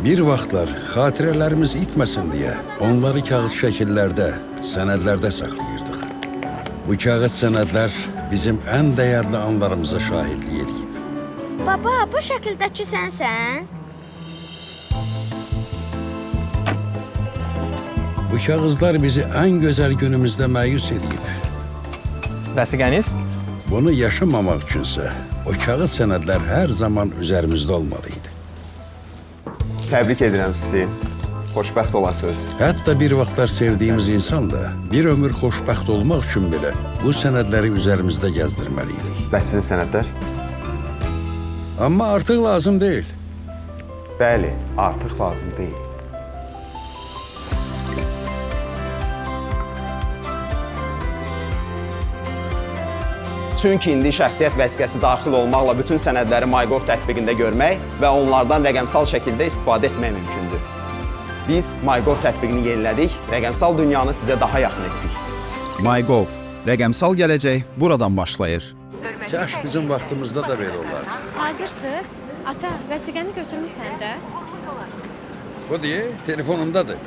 Bir vaxtlar xatirələrimiz itməsin deyə onları kağız şəkillərdə, sənədlərdə saxlayırdıq. Bu kağız sənədlər bizim ən dəyərli anlarımıza şahidlik eləyib. Baba, bu şəkildəki sənsən? Bu kağızlar bizi ən gözəl günümüzdə məyus eləyib. Vəsiqəniz? Bunu yaşamamaq üçünsə o kağız sənədlər hər zaman üzərimizdə olmalıydı. Təbrik edirəm sizi. Xoşbəxt olasınız. Hətta bir vaxtlar sevdiyimiz insan da bir ömür xoşbəxt olmaq üçün belə bu sənədləri üzərimizdə gəzdirməliydik. Bəs sizin sənədlər? Amma artıq lazım deyil. Bəli, artıq lazım deyil. Çünki indi şəxsiyyət vəsiqəsi daxil olmaqla bütün sənədləri MyGov tətbiqində görmək və onlardan rəqəmsal şəkildə istifadə etmək mümkündür. Biz MyGov tətbiqini yenilədik, rəqəmsal dünyanı sizə daha yaxın etdik. MyGov. Rəqəmsal gələcək buradan başlayır. Kaş bizim vaxtımızda da belə olardı. Hazırsınız? Ata, vəsiqəni götürmüsən də? Bu deyə telefonumdadır.